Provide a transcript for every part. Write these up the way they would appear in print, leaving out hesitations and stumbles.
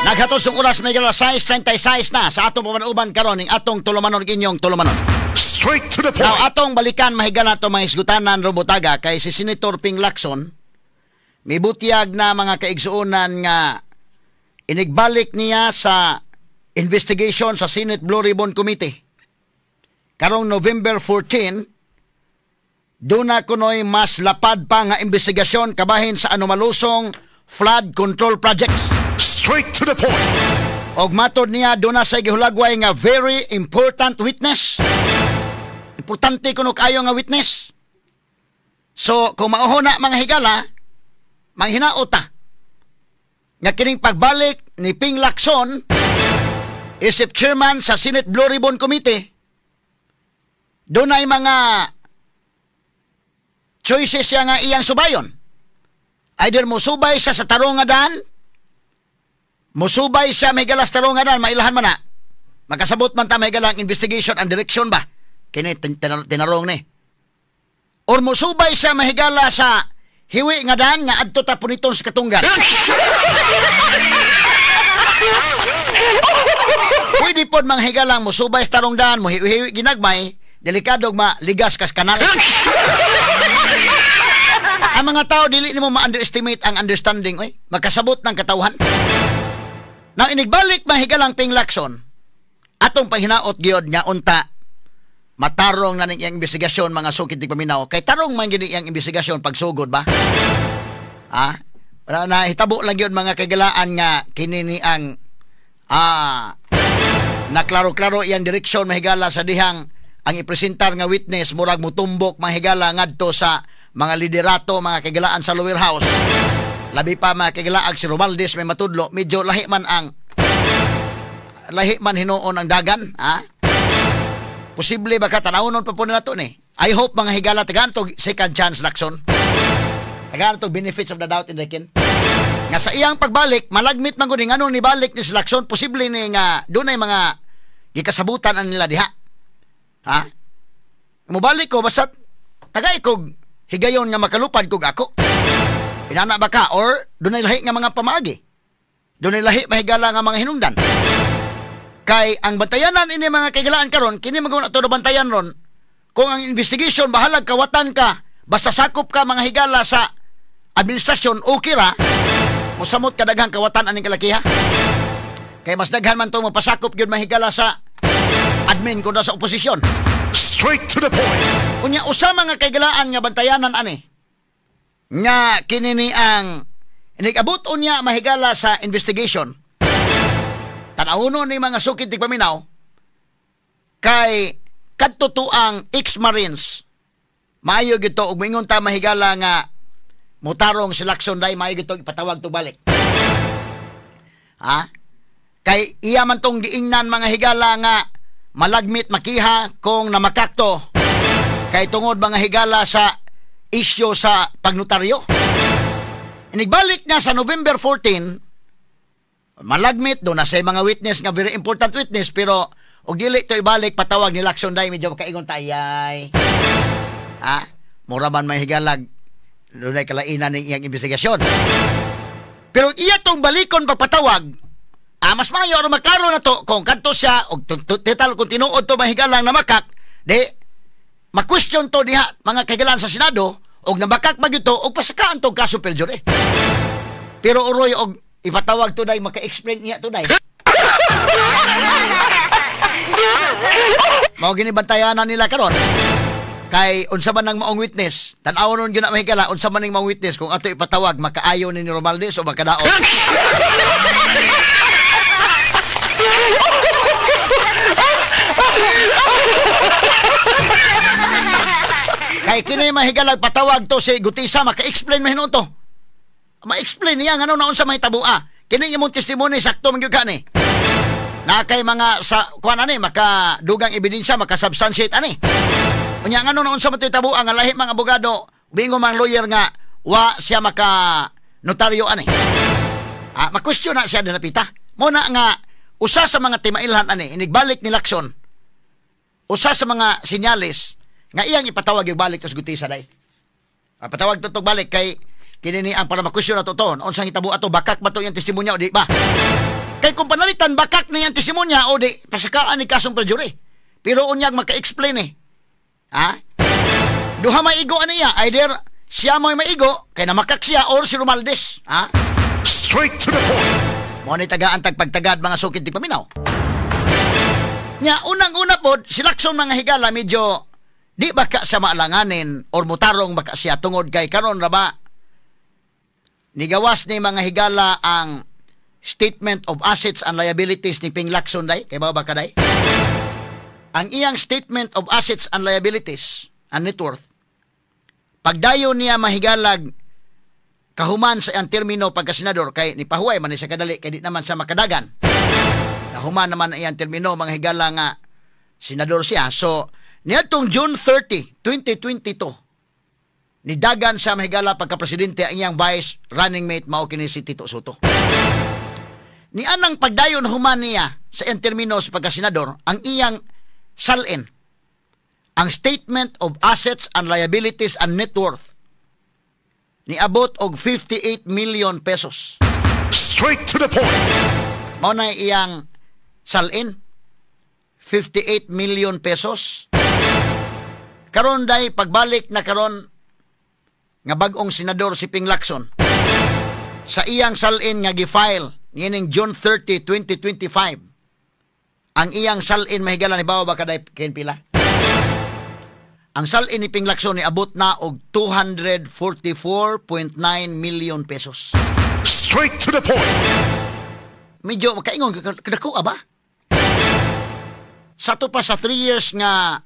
Naghatod sa oras may gala 6:36 na sa atong pamanuban karon ning atong tulumanon, inyong tulumanon. Straight to the point. Now, atong balikan mahigala to mga hisgutanan Robotaga kay si Senator Ping Lacson mibutyag na mga kaigsuonan nga inigbalik niya sa investigation sa Senate Blue Ribbon Committee. Karong November 14, doon na kunoy mas lapad pa nga investigasyon kabahin sa anomalusong flood control projects. Straight to the point. Og matod niya, doon na sa gihulagway nga very important witness. Importante kuno kayo nga witness. So, kung mauho na mga higala, manghinaot ta nga kining pagbalik ni Ping Lacson isip chairman sa Senate Blue Ribbon Committee, doon ay mga choices siya nga iyang subayon. Either musubay siya sa tarong nga daan, musubay siya may galas tarong nga daan, mailahan man na. Makasabot man ta may galang investigation ang direksyon ba? Kini tinarong ni. Or musubay siya mahigala sa hiwi nga daan nga adto ta puniton sa katunggan. Pwede pod manghigalang musubay sa tarong daan, muhiwi-hiwi ginagmay, delikado maligas kas kanal. Ang mga tao dili nimo ma-underestimate ang understanding, oy. Makasabot ng katawhan. Now inigbalik mahigalang Ping Lacson, atong paghinaot gyud nga unta matarong na ning iyang investigasyon mga sukit di paminaw. Kay tarong man gyud iyang investigasyon pagsugod ba? Ah, wala na hitabo lang gyud mga kagalaan nga kini ni ang naklaro-klaro iyang direksyon mahigala sa dihang ang ipresentar nga witness murag mutumbok mahigala ngadto sa mga liderato mga kagalaan sa lower house. Labi pa mga kagalaag si Romualdez may matudlo, medyo lahi man ang lahi man hinuon ang dagan, ha? Posible ba ka tanawon pa po na to ni. I hope mga higala tagaan to second chance Lacson. Tagaan to benefits of the doubt in the kin. Nga sa iyang pagbalik, malagmit man gud nganong nibalik ni si Lacson, posible ni nga dunay mga gikasabutan ang nila diha. Ha? Mobalik ko basta tagay kog higayon nga makalupad kog ako. Inana ba ka or dunay lahi nga mga pamaagi? Dunay lahi mahigala nga mga hinungdan. Kay ang bantayanan ini mga kaigalaan karon, kini maguna ato na bantayan ron. Kung ang investigation bahalag kawatan ka, basta sakop ka mga higala sa administrasyon, okay ra, mosamot ka daghang kawatan aning kalakiha. Kay mas daghan man to mapasakop gyud mahigala sa admin kontra sa oposisyon. Straight to the point. Unya usa mga kaigalaan nga bantayanan ani nga kini ni ang inigabot unya mahigala sa investigation. Tan-awon ni mga sukit di paminaw kay kadto ang ex-Marines. Maayo gyud to og moingon ta mahigala nga motarong si Lacson dai, maayo gyud to ipatawag to balik. Ha? Kay iya man tong giingnan mga higala nga malagmit makiha kung namakakto kay tungod mga higala sa isyo sa pagnotaryo. Inigbalik niya sa November 14, malagmit do na sa mga witness nga very important witness, pero og dili to ibalik patawag ni Lacson dai medyo kaingon tayay. Ha? Mura man may higalag dunay kalainan ning iyang investigasyon. Pero iya tong balikon pagpatawag, mas maayo aron maklaro na to kung kadto siya og total kung tinuod to mahigalang namakak, di ma-question to diha mga kahigalaan sa Senado og namakak ba gyud to og pasakaan to kaso perjury. Pero uroy og ipatawag to day maka-explain niya to day. Mao gini bantayanan nila karon. Kay unsa man ang maong witness, tan-awon nun gyud na mahigala unsa man ning maong witness kung ato ipatawag makaayo ni Romualdez o makadaot. Kay kini mahigalag patawag to si Gutisa maka-explain man hinuon to. Ma-explain niya ngano naon sa mahitabo-a. Kini imong testimony sakto man gyud ka ni. Na kay mga sa kuan ani makadugang ebidensya maka-substantiate ani. Unya ngano naon sa mahitabo-a nga lahi mga abogado, bingo mga lawyer nga wa siya maka notaryo ani. Ma-question na siya dinapita. Muna nga usa sa mga timailhan ani inigbalik ni Lacson. Usa sa mga sinyalis nga iyang ipatawag yung balik to sa Gutisa day. Patawag to balik kay kini ni ang para ma-question na to to. Unsang hitabo ato bakak ba to iyang testimonya o di ba? Kay Kay kung panalitan bakak na iyang testimonya o di pasakaan ni kasong perjury. Pero unyag maka-explain eh. Ha? Duha maigo aniya, either siya mo'y maigo kay namakak siya or si Romualdez. Ha? Straight to the point. Mo ni tagaan tagpagtagad, mga sukid ti paminaw. Nya unang-una pod si Lacson, mga higala, medyo di ba ka siya maalanganin or mutarong baka siya tungod kay karon ra ba nigawas ni, mga higala, ang statement of assets and liabilities ni Ping Lacson day. Kay ba ka day ang iyang statement of assets and liabilities and net worth, pagdayon niya mahigalag kahuman sa iyang termino pagka-senador, kay ni pahuway man ni siya kadali kay di naman siya makadagan, nahuman naman ang iyang termino, mga higala, nga senador siya. So niadtong June 30, 2022, nidagan sa mahigala pagka-presidente ang iyang vice running mate, mao kini si Tito Sotto. Ni anang pagdayon human niya sa iyang termino sa pagka-senador, ang iyang salin, ang statement of assets and liabilities and net worth, niabot og 58 million pesos. Straight to the point. Mao na iyang salin, 58 million pesos. Karon day pagbalik na karon nga bag-ong senador si Ping Lacson, sa iyang salin nga gi-file niining June 30, 2025, ang iyang salin, mahigala, ni bawa ba kaday ken pila? Ang salin ni Ping Lacson ni abot na og 244.9 million pesos. Straight to the point. Medyo makaingon kadako ba? Sa to pa sa 3 years nga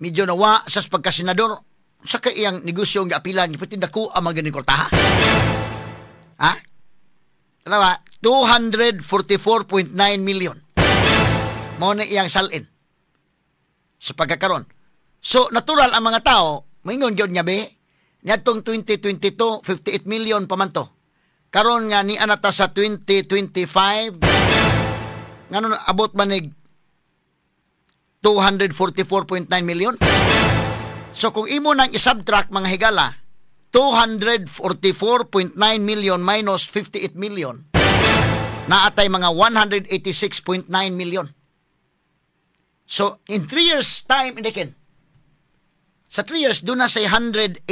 medyo nawa sa pagkasenador, sa kay iyang negosyo nga apilan pati dako ang mga gani kwartaha. Ha? Tama, 244.9 million. Mao na iyang salin sa pagkakaron. So, natural ang mga tao, maingon gyud nga be, niadtong 2022, 58 million pa man to. Karon nga ni anata sa 2025, ngano abot man nig 244.9 million? So kung imo nang isubtract, mga higala, 244.9 million minus 58 million, naatay mga 186.9 million. So in 3 years time, hindi ken. Sa 3 years, doon na sa 186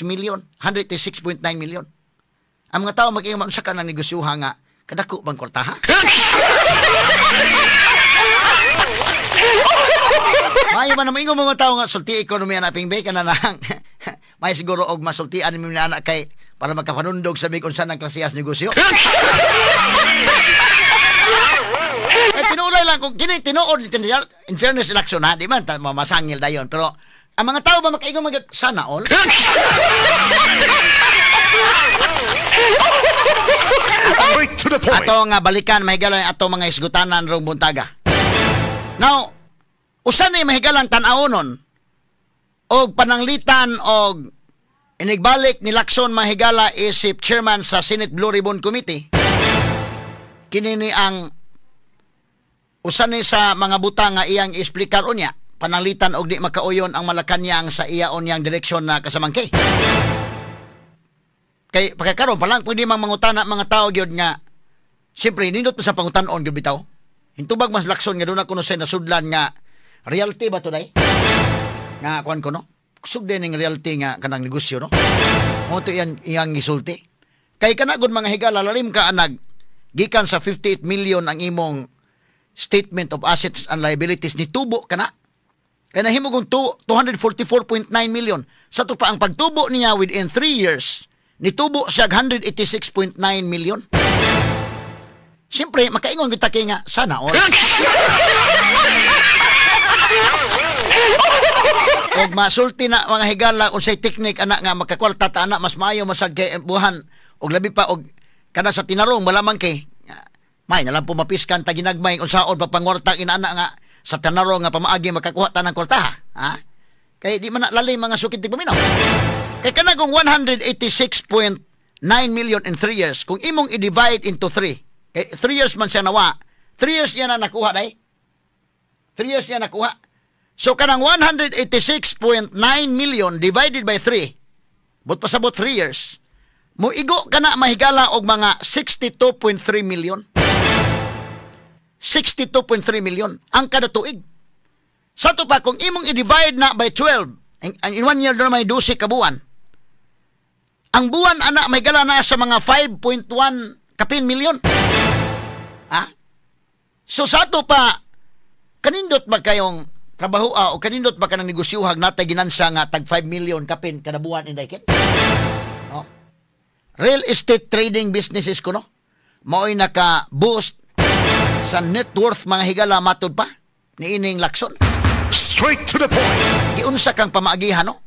million, 186.9 million. Ang mga tao mag-ingon, sa ka ng negosyuha nga, kadako bang kwartaha? Maayo man naman ingon mga tao nga sulti ekonomiya na ping ka na nang may siguro og masultian ni mga anak kay para makapanundog sa mig unsa ng klasehas negosyo. Eh, tinuray lang kung kini tinuod, in fairness election ha, di man ta masangil dayon, pero ang mga tao ba makaingon mag sana all. Straight to the point. Ato nga balikan, mahigala, ato mga isgutanan rong buntaga. Now, usa ni mahigalang tan-awonon og pananglitan og inigbalik ni Lacson, mahigala, isip chairman sa Senate Blue Ribbon Committee. Kini ni ang usa ni sa mga butang nga iyang isplikar unya pananglitan og di makauyon ang Malacañang sa iya unyang direksyon na kasamangkay. Kay pagkakaroon pa lang pwede mang mangutana mga tao gyud nga siyempre nindot pa sa pangutan-on gyud bitaw. Hintubag mas Lacson nga doon ako no sa nasudlan nga realty ba to day? Nga kuan ko no? Kusog din ning realty nga kanang negosyo no? Mo to iyang iyang gisulti. Kay kana gud, mga higala, lalim ka anag gikan sa 58 million ang imong statement of assets and liabilities, ni tubo kana. Kay nahimo kong 244.9 million. Sa to pa ang pagtubo niya within 3 years, nitubo siya 186.9 million. Siyempre, makaingon kita kay nga, sana all. Og masulti na, mga higala, unsay teknik anak nga makakwarta ta anak, mas maayo masag kay buhan og labi pa og kana sa tinarong malamang kay may nalang po mapiskan ta ginagmay unsaon pa pangwarta inana nga sa tinarong nga pamaagi makakuha ta ng kwarta ha, kay di man na lalim, mga sukit ti paminaw, kay kana kung 186.9 million in 3 years, kung imong i-divide into 3, kay 3 years man siya nawa, 3 years niya na nakuha day, 3 years niya nakuha. So kanang 186.9 million divided by 3, but pasabot 3 years, muigo kana, mahigala, og mga 62.3 million. 62.3 million ang kada tuig. Sa ato pa, kung imong i-divide na by 12, in one year doon may 12 ka buwan. Ang buwan ana may gala na sa mga 5.1 kapin million. Ha? So sa ato pa, kanindot ba kayong trabaho o kanindot ba ka ng negosyohag natay ginansa nga tag 5 million kapin kada buwan, Inday Ken? No? Real estate trading businesses ko, no? Mao'y naka-boost sa net worth, mga higala, matod pa ni ining Lacson. Straight to the point. Giunsa kang pamaagihan, no?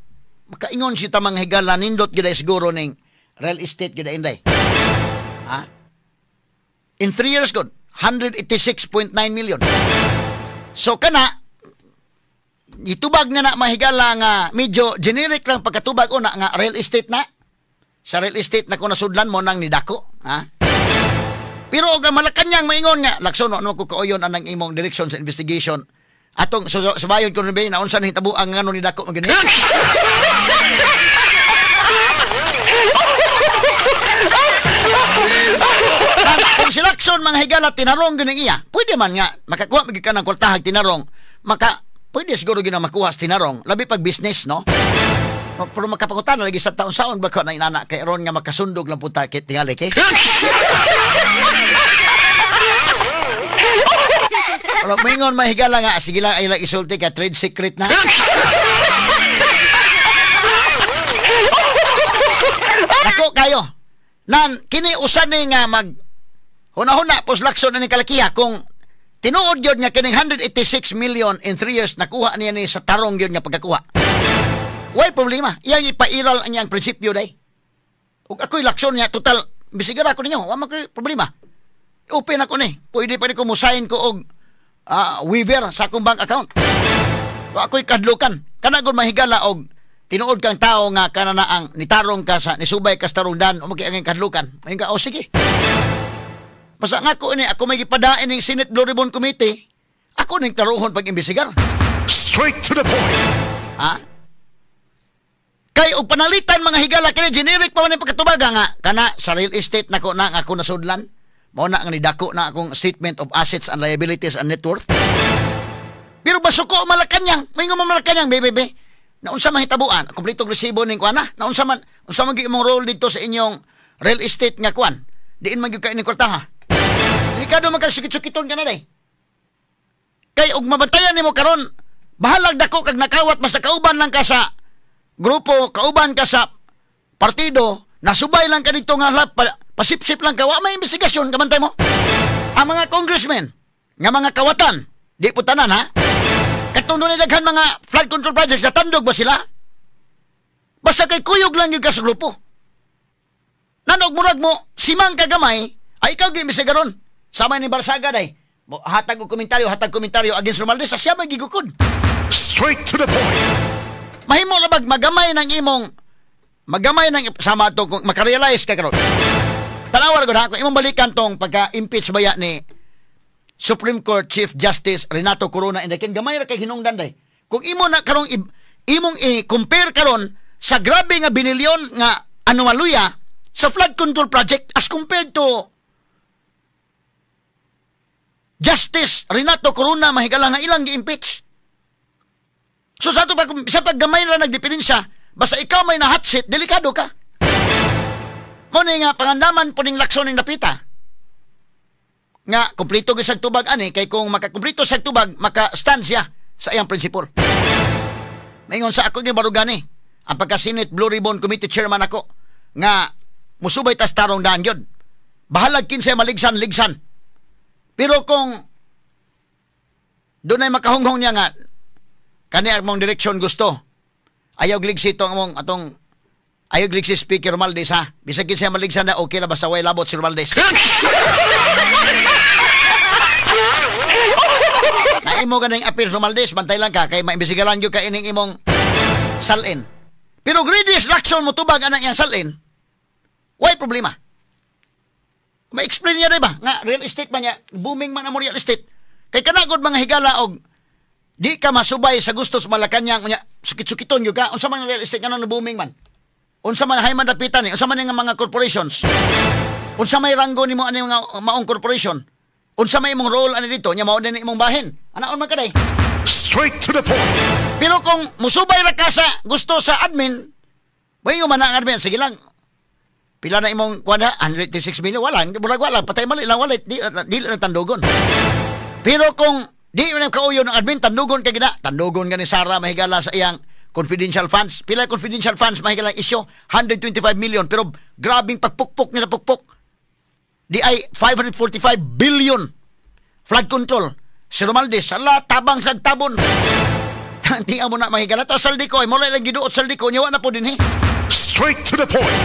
Makaingon siya ta, mga higala, nindot gyud ay siguro ning real estate gyud, Inday. Ha? In 3 years good, 186.9 million. So kana itubag na na, mahigala, nga medyo generic lang pagkatubag una nga real estate na. Sa real estate na ko nasudlan mo nang nidako, ha? Pero og ang Malacanang maingon nga, "Lacson, ano ko kauyon anang imong direction sa investigation." Atong so, subayon ko na unsa nahitabo ang ngano ni dako magani. Kung si Lacson, mga higala, tinarong ganing iya, pwede man nga makakuha magyud ka ng kwartahag tinarong, maka pwede siguro gina makuha sa tinarong, labi pag business, no? Pero makapangutan na lagi sa taon-saon ba ka na inana kay ron nga makasundog lang punta kay tingali kay. Pero maingon mahigala nga sige lang ay lang isulti ka trade secret na. Nako kayo. Nan kini usan ni nga mag hunahuna pos Lacson ni kalakiha kung tinuod gyud nga kining 186 million in 3 years nakuha niya ni sa tarong gyud nga pagkakuha. Way problema. Iyang ipairal ang iyang prinsipyo day. Ug ako'y Lacson niya, total, bisigara ko ninyo, wa man ko'y problema. Open ako ni. Pwede pa ni ko musahin ko og waiver sa akong bank account. Wa ako'y kadlukan. Kana gud mahigala og tinuod kang tao nga kana na ang nitarong ka sa nisubay ka sa tarong dan o ang kadlukan. Mahinga ka, oh sige. Basta nga ako ni ako may gipadain ning Senate Blue Ribbon Committee, ako ning taruhon pag-imbisigar. Straight to the point. Ha? Kay og panalitan, mga higala, kini generic pa man ang pagkatubaga nga kana sa real estate nako na nga ako nasudlan. Mao na nga nidako na akong statement of assets and liabilities and net worth. Pero basuko Malacanang, may nga Malacanang, be be. Naunsa man hitabuan, kompletong resibo ning kuan na. Naunsa man, unsa man gyud imong role dito sa inyong real estate nga kuan? Diin man gyud kay ning kwartaha. Delikado man kag sukit-sukiton ka na day. Kay og mabantayan nimo karon, bahalag dako kag nakawat basta kauban lang ka sa grupo, kauban ka sa partido, nasubay lang ka dito nga pasipsip lang ka, wa may investigasyon, kabantay mo. Ang mga congressmen, nga mga kawatan, di po tanan ha, katong doon daghan mga flood control projects, natandog ba sila? Basta kay kuyog lang yung ka sa grupo. Nanog murag mo, simang kagamay, ay ikaw giimbestigaron. Sama ni Barsaga day. Hatag og komentaryo, hatag komentaryo against Romualdez, siya may gigukod. Straight to the point. Mahimo ra bag magamay ng imong magamay ng sama to kung makarealize ka karon. Tanawa ra gud ha, kung imong balikan tong pagka-impeach baya ni Supreme Court Chief Justice Renato Corona, inday ken gamay ra kay hinungdan day. Kung imo na karong imong i-compare karon sa grabe nga binilyon nga anomaluya sa flood control project as compared to Justice Renato Corona, mahigala, nga ilang gi-impeach. So sa ato pa, sa paggamay lang nagdiperensya, basta ikaw may na hot seat, delikado ka. Mo ni nga pangandaman po ning Lacson ning dapita. Nga kompleto gyud sa tubag ani kay kung makakumpleto sa tubag, maka-stand siya sa iyang principle. Maingon sa ako gyud barugani, ang pagka-Senate Blue Ribbon Committee Chairman ako nga musubay tas tarong daan gyud. Bahalag kinsay maligsan ligsan. Pero kung dunay makahunghong niya nga kani among direksyon gusto, ayaw gligsi itong among atong ayaw gligsi Speaker Romualdez ha. Bisag kinsa maligsan na okay la basta way labot si Romualdez. Naimo ka ning appeal Romualdez, bantay lang ka kay maimbestigalan gyud ka ining imong salin. Pero greedy Lacson mo tubag anang iyang salin, way problema. Ma-explain niya diba nga real estate man niya, booming man ang real estate. Kay kanagod mga higala og di ka masubay sa gusto sa Malacanang unya sukit-sukiton gyud ka unsa man real estate nga booming man. Unsa man hay man dapitan ni, unsa man nga mga corporations. Unsa may ranggo nimo ani mga maong corporation. Unsa may imong role ani dito nya mao din imong bahin. Anaon man kaday. Straight to the point. Pero kung musubay ra ka sa gusto sa admin, may man ang admin, sige lang. Pila na imong kuan ha? 186 million, wala, murag wala, patay mali lang wallet, di na tandugon. Pero kung di man kauyon ng admin, tandugon kay gina, tandugon ka ni Sara mahigala sa iyang confidential funds. Pila confidential funds mahigala isyo? 125 million, pero grabing pagpukpok nila pukpok. Di ay 545 billion flood control. Si Romualdez, ala, tabang sa tabon. Tantian mo na mahigala. To Zaldy Co, ay mula lang giduot Zaldy Co, niwa na po din eh. Straight to the point.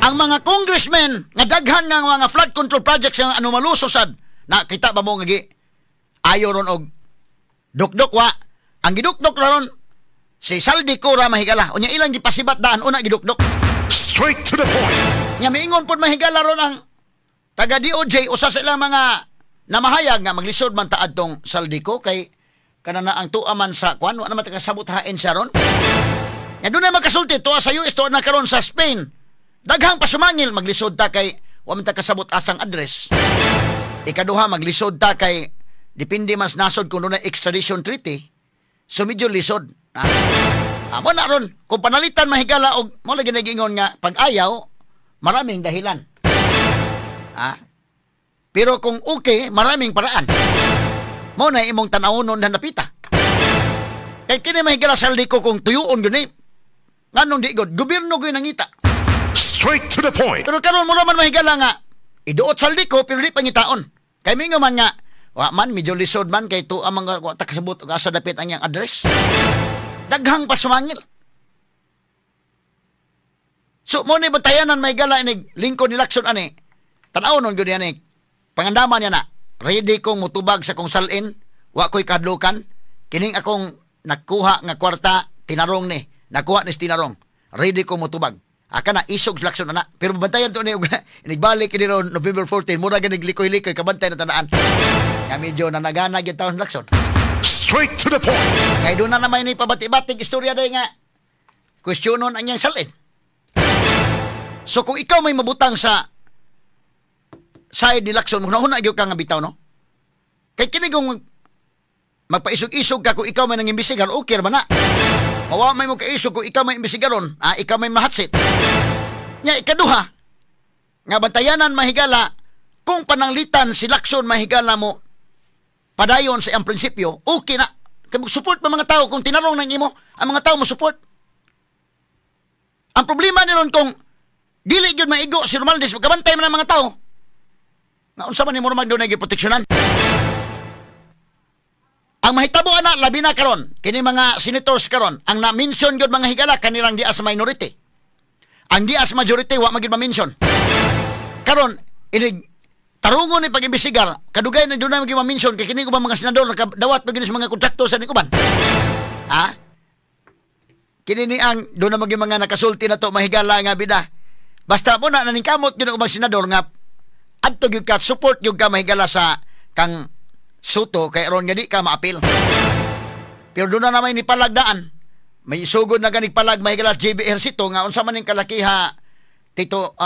Ang mga congressmen nga daghan nga mga flood control projects nga anomaluso sad, nakita ba mo nga gi ayo ron og dukdok wa? Ang gidukdok ron si Zaldy Co ra mahigala. Unya ilang gipasibat daan una gidukdok. Straight to the point. Nya miingon pod mahigala ron ang taga DOJ, usa sa ilang mga namahayag nga maglisod man ta adtong Zaldy Co kay kana na ang tuwa man sa kwan, wa naman ta kasabot hain siya ron. Nya doon na magkasulti tuwa sa US, tuwa na karon sa Spain. Daghang pasumangil, maglisod ta kay wa man ta kasabot asang address. Ikaduha, maglisod ta kay depende man sa nasod kung doon na extradition treaty. So medyo lisod. Ah. Amo na ron, kung panalitan mahigala og mo lagi nagingon nga pag ayaw, maraming dahilan. Ah. Pero kung okay, maraming paraan. Mo na imong tan-awonon na napita. Kay kini mahigala Zaldy Co kung tuyuon gyud ni. Nganong di god gobyerno gyud nangita. Straight to the point. Pero karon mo naman mahigala nga iduot Zaldy Co pero di pangitaon. Kay mingo man nga wa man medyo lisod man kay tuwa man wa ta kasabot og asa dapit ang iyang address. Daghang pasumangil. So mo ni bantayanan mahigala inig lingkod ni Lacson ani. Tan-aw nun gyud ani. Pangandaman niya na ready kong mutubag sa kong salin, wa ko'y kahadlukan. Kining akong nakuha nga kwarta tinarong ni, nakuha ni tinarong. Ready kong mutubag. Aka na isog sa Lacson ana. Pero bantayan to ni inigbalik kini ron November 14, mura ganig likoy-likoy kabantay na tanaan. Nga medyo nanaganag yung taon Lacson. Straight to the point. Kay doon na naman ni pabati-batig istorya day nga kwestiyonon ang iyang salin. So kung ikaw may mabutang sa side ni Lacson, huna-huna gyud ka nga bitaw, no? Kay kini kung magpaisog-isog ka kung ikaw may nangimbisigar, okay ra ba na? Mawa may mo kaisog kung ikaw may imbisigaron, ikaw may mahatsit. Nya ikaduha, nga bantayanan mahigala, kung pananglitan si Lacson mahigala mo padayon sa iyang prinsipyo, okay na. Kay support pa mga tao kung tinarong ng imo, ang mga tao mo support. Ang problema ni ron kung dili gyud maigo si Romualdez, magkabantay man ang mga tao. Nga unsa man nimo Romualdez dunay giproteksyonan? Ang mahitabo ana labi na karon kini mga senators karon ang na-mention gyud mga higala kanilang dias minority. Ang dias majority wa magyud ma-mention. Karon inig tarungon ni pag-imbestigar, kadugay na dunay magyud ma-mention kay kini ubang mga senador nakadawat pa gyud sa mga kontrakto sa uban. Ha? Kini ni ang doon na magyud mga nakasulti na to mahigala nga bida. Basta mo na naningkamot gyud ang ubang senador nga adto gyud ka support gyud ka mahigala sa kang Sotto kay aron nga di ka maapil. Pero doon na naman ni palagdaan. May sugod na ganig palag mahigala JB Ejercito nga unsa man ning kalakiha Tito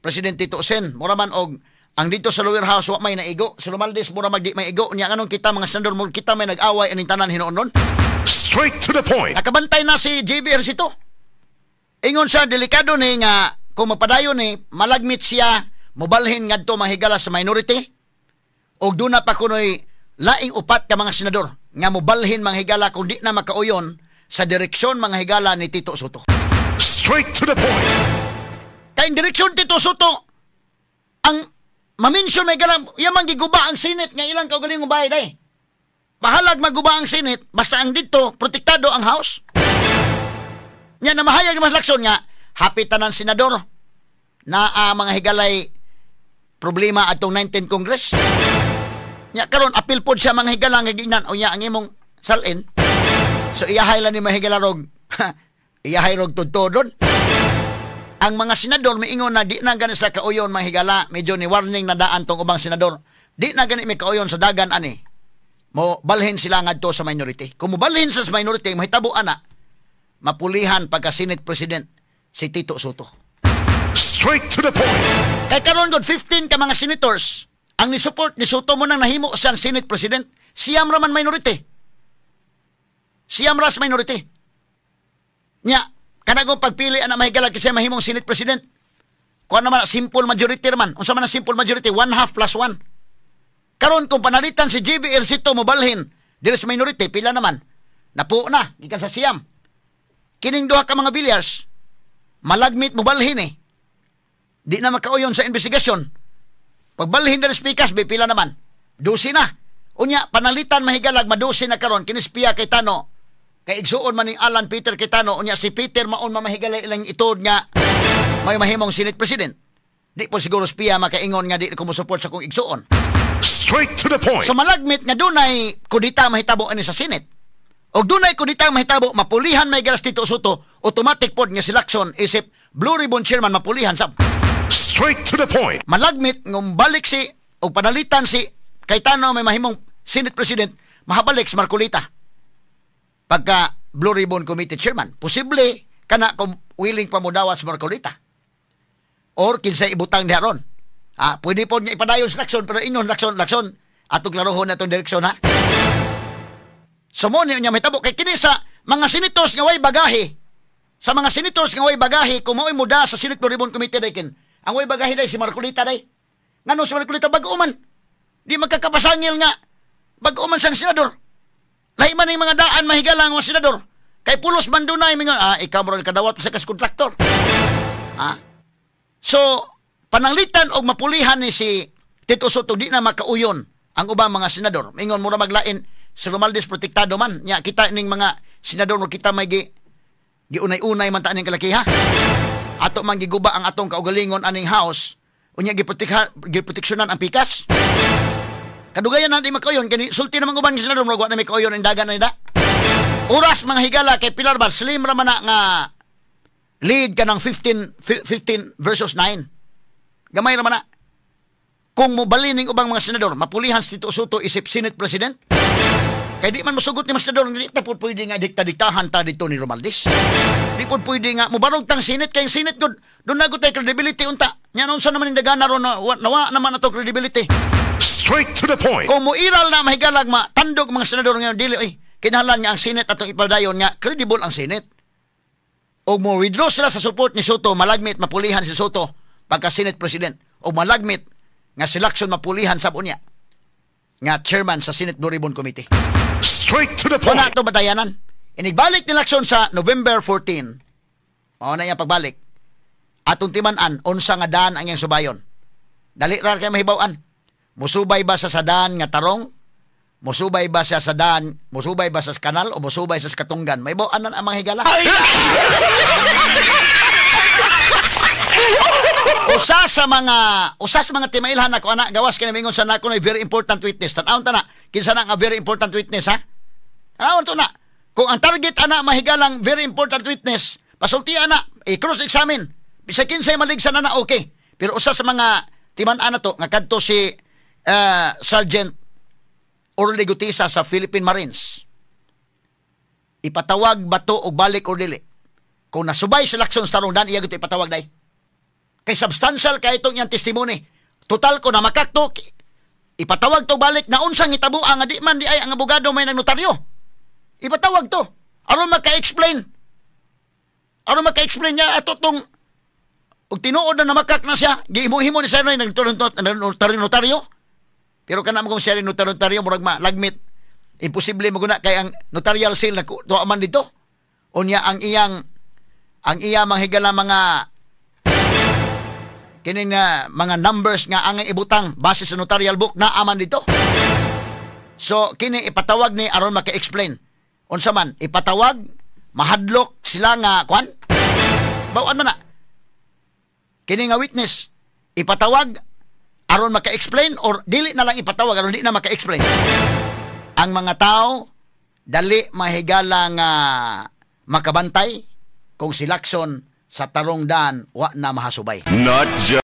President Tito Sen, mura man og ang dito sa lower house wa may naigo. Si Romualdez mura mag di may igo nya nganong kita mga senador mo kita may nag-away aning tanan hinuon ron. Straight to the point. Nakabantay na si JB Ejercito. Ingon siya delikado ni nga kung mapadayon ni malagmit siya mobalhin ngadto mahigala sa minority og doon na pa kunoy laing upat ka mga senador nga mobalhin mga higala kung di na makauyon sa direksyon mga higala ni Tito Sotto. Straight to the point. Kay direksyon Tito Sotto ang ma-mention may higala yamang giguba ang Senate nga ilang kaugalingong bayad ay. Bahalag maguba ang Senate basta ang dito protektado ang House. Nya na mahayag mas Lacson nga happy tanan senador na mga higalay problema atong 19 Congress. Nya karon apil pod siya mga higala nga giingnan o nya ang imong salin. So iyahay lang ni mahigala rog. Iyahay rog tudtodon. Ang mga senador miingon na di na gani sila kauyon mga higala, medyo ni warning na daan tong ubang senador. Di na gani may kauyon sa dagan ani. Mo balhin sila ngadto sa minority. Kung mobalhin sa minority, mahitabo ana mapulihan pagka Senate President si Tito Sotto. Straight to the point. Kay karon gud 15 ka mga senators Ang ni-support ni Sotto mo nang nahimo siyang Senate President, siyam raman minority. Siyam ras minority. Nya, kanagong pagpili ana, mahigala, kasi mahimong Senate President. Kuan naman, simple majority raman. Unsa man ang simple majority? One half plus one. Karon kung panalitan si JB Ejercito mobalhin diri sa minority, pila naman? Napuo na, gikan sa siyam. Kining duha ka mga Villars, malagmit mobalhin eh. Di na makauyon sa investigasyon. Pagbalhin diri sa pikas, bi pila naman? 12 na. Unya, panalitan, mahigalag, 12 na karon, kinis Pia Cayetano, kay igsuon man ning Alan Peter Cayetano, unya si Peter maon mamahigalay ilang itod nga may mahimong Senate President. Di po siguro si Pia makaingon nga di ko mo support sa kong igsuon. Straight to the point. So malagmit nga dunay kudita mahitabo ani sa Senate. Og dunay kudita mahitabo, mapulihan may galas Tito Sotto, automatic pod nga si Lacson isip Blue Ribbon Chairman mapulihan sab. Straight to the point. Malagmit ng balik si og panalitan si Cayetano may mahimong Senate President, mahabalik si Marcoleta pagka Blue Ribbon Committee Chairman. Posible kana kung willing pa mo dawat si Marcoleta. Or kinsay ibutang diha ron. Ah, pwede po niya ipadayon si Lacson, pero ingon Lacson, "Lacson, atong klarohon na itong direksyon, ha." So mo niya mahitabo kay kini sa mga senators nga way bagahe. Sa mga senators nga way bagahe, kung mao'y muda sa Senate Blue Ribbon Committee day kin. Ang way bagahe day si Marcoleta day. Ngano si Marcoleta bag-o man? Di magkakapasangil nga bag-o man siyang senador. Lahi man yung mga daan, mahigala, ang mga senador. Kay pulos man dunay mingon, ah, ikaw mo kadawat sa kas kontraktor. Ah. So, pananglitan og mapulihan ni si Tito Sotto, di na makauyon ang ubang mga senador. Mingon mura maglain si Romualdez, protektado man. Nya kita ning mga senador mo kita may gi giunay-unay man ta aning kalakiha. Ato man giguba ang atong kaugalingon aning house. Unya giproteksyonan ang pikas. Kadugayan na di makauyon kani sulti naman uban nga senador, murag wa na may kauyon ang dagan na nida. Oras, mga higala, kay Pilar ba slim ra man na nga lead ka ng 15 versus 9. Gamay ra man na. Kung mobalhin ning ubang mga senador, mapulihan si Tito Sotto isip Senate President. Kay di man mosugot ni mga senador, di ta po pwede nga dikta-diktahan ta dito ni Romualdez. Di po pwede nga mobarog tang Senate kay ang Senate gud doon na gud tay credibility unta. Nya unsa naman yung dagana ron na, nawa naman ato credibility. Straight to the point. Kung moiral na, mahigalag, matandog mga senador ngayon, dili oy, kinahanglan nga ang Senate atong ipadayon nga credible ang Senate. O mo withdraw sila sa support ni Sotto, malagmit mapulihan si Sotto pagka Senate President. O malagmit nga si Lacson mapulihan sab unya nga chairman sa Senate Blue Ribbon Committee. Straight to the point. Wala ito batayanan. Inigbalik ni Lacson sa November 14. Mao na iyang pagbalik. Atong timan-an unsa nga daan ang iyang subayon. Dali ra kay mahibaw-an. Musubay ba sa daan nga tarong? Musubay ba siya sa daan? Musubay ba sa kanal o musubay sa katunggan? May an na ang mga higala. Usa sa mga timailhan ako ana gawas kay mingon sa nako na very important witness. Tan-awon ta na kinsa na nga very important witness, ha? Tan-awon to na. Kung ang target ana, mahigalang, very important witness, pasulti ana, i-cross examine. Bisag kinsay maligsan ana, okay. Pero usa sa mga timan-an na to nga kadto si Sergeant Orly Guteza sa Philippine Marines. Ipatawag ba to og balik or dili? Kung nasubay si Lacson sa tarong dan, iya gito ipatawag day. Kay substantial kay itong iyang testimony. Total ko na makakto, ipatawag to balik na unsang hitabo ang di man di ay ang abogado may nagnotaryo. Ipatawag to. Aron maka-explain. Aron maka-explain niya ato tong ug tinuod na namakak na siya, giimo-himo ni siya na nagnotaryo. Pero kana mo kung siya notaryo, murag ma lagmit. Imposible mo guna kay ang notarial seal na tuwa man dito. Unya ang iya mga higala mga kini nga mga numbers nga ang ibutang base sa notarial book na aman dito. So kini ipatawag ni aron maka-explain. Unsa man ipatawag, mahadlok sila nga kwan. Bawaan man na. Kini nga witness ipatawag aron maka-explain or dili na lang ipatawag aron di na maka-explain. Ang mga tao dali mahigala nga makabantay kung si Lacson sa tarong daan wa na mahasubay. Not just